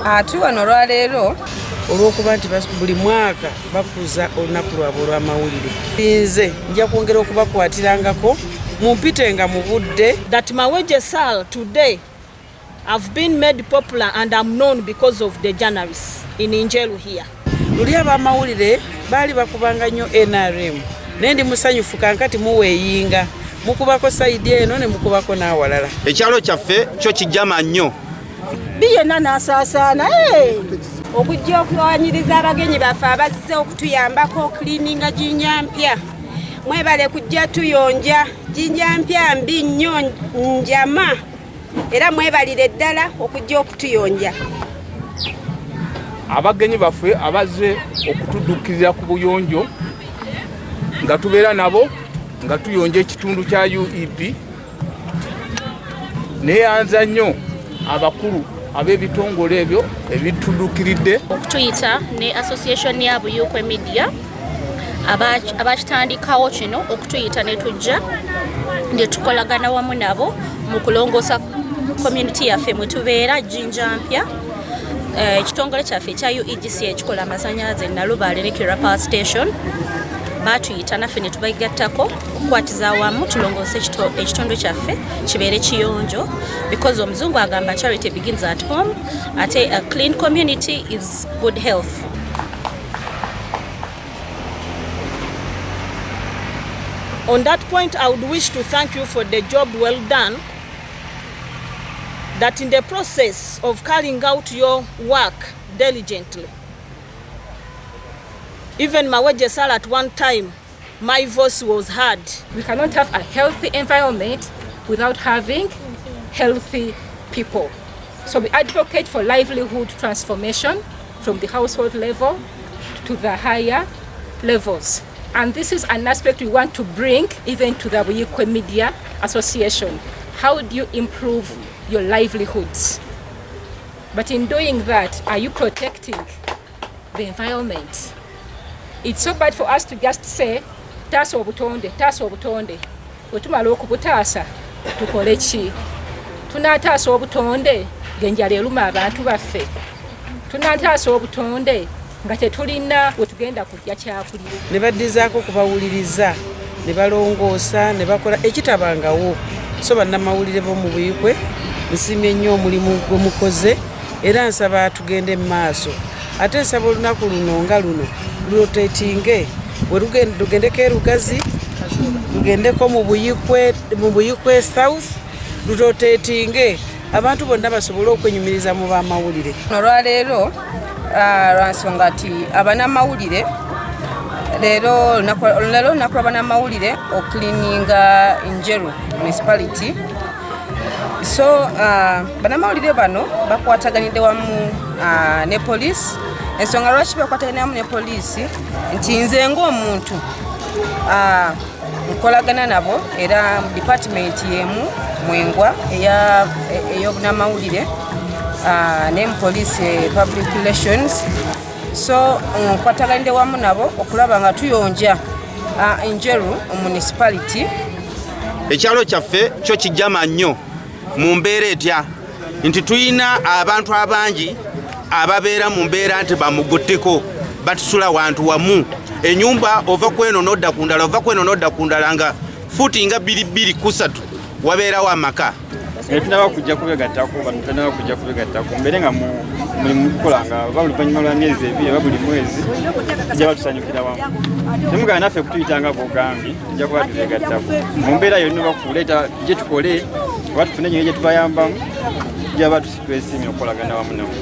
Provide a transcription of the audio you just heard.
Atu wano olwaleero olw'okuba nti buli mwaka bakuza olunaku lwabwe olw'amawulire. Nze nja kwongera okubakwatirangako mumpitenga mu budde. That my UEGCL today have been made popular and I'm known because of the journalists in Njeru here. Luli abamawulire baali bakubanga nnyo NRM naye ndi musanyufu kankati muweeyinga mukubako sayidi eno ne mukubako n'awalala. Ekyalo kyaffe kyo kijama nnyo biyena n'asaasaana okujja okuwanyiriza abagenyi baffe abazze okutuyambako cleaninga Jinja mpya. Mwebale kujja tuyonja Jinja mpya mbi nnyo njama era mwebalire ddala okujja okutuyonja. Abagenyi baffe abazze okutuddukiriza ku buyonjo nga tubeera nabo nga tuyonja ekitundu kya UEP neyanza nnyo abakulu ab'ebitongole ebyo ebituddukiridde okutuyita ne association ya eBuikwe media abakitandikawo kino okutuyita ne tujja nde tukolagana wamu nabo mu kulongosa community yaffe mwe tubeera Jinja mpya. Ekitongole kyaffe ekya UEGCL ekikola amasannyalaze Nalubaale ne Kirapa station batuyita naffe ne tubayigattako okukwatiza awamu tulongose ekitundu kyaffe kibeere kiyonjo because omuzungu agamba charity begins at home ate a clean community is good health. On that point, I would wish to thank you for the job well done, that in the process of carrying out your work diligently, even my UEGCL at one time, my voice was heard. We cannot have a healthy environment without having healthy people. So we advocate for livelihood transformation from the household level to the higher levels. And this is an aspect we want to bring even to the eBuikwe Media Association. How do you improve your livelihoods? But in doing that, are you protecting the environment? It's so bad for us to just say, taasa obutonde, taasa obutonde. Wetumala okubutaasa, tukole ki? Tunataasa obutonde, genjala eruma abantu baffe. Tunataasa obutonde, nga tetulina wetugenda kulya kyakulya. Ne baddizaako kubawuliriza, ne balongoosa, ne bakola ekitabangawo. So bannamawulire b'omu Buikwe, nsiimye nnyo omulimu gwe mukoze era nsaba tugende mu maaso. Ate nsaba olunaku luno nga luno lurotatinge lugendeko erugazi lugendeko mu Buikwe South lurotatinge abantu bonna basobole okwenyumiriza mu bamawulire. Olwaleero lwansonga nti abanamawulire leero olunaku lw'abanamawulire oklininga Njeru municipality. So banamawulire bano bakwataganidde wamu ne police. Ensonga lwaki bakwataganidde wamu ne police nti nze ng'omuntu nkolagana nabo era mu department yemu mwengwa ey'obunamawulire ne police public relations. So nkwataganidde wamu nabo okulaba nga tuyonja Njeru municipality. Ekyalo kyaffe kyo kijama nnyo mu mbeera etya nti tuyina abantu abangi ababeera mu mbeera nti bamugotteko batusula wantu wamu enyumba ova kweno nodda ku ndala ova kweno nodda ku ndala nga futi nga 2-2-3 wabeerawo amaka. Tunaba kujja kubegattako bantu kujja kubegattako mbere nga mulimu kukola nga baluvanyuma lwa myezi 2 buli mwezi tujja batusanyukira wamu. Temugana naffe kutuyitanga bwogambye tujja kuba tubegattako mu mbeera yonna bakuleeta tujje tukole oba tufune gye tubayambamu tujja batusitwesiimye okukolagana wamu nabo.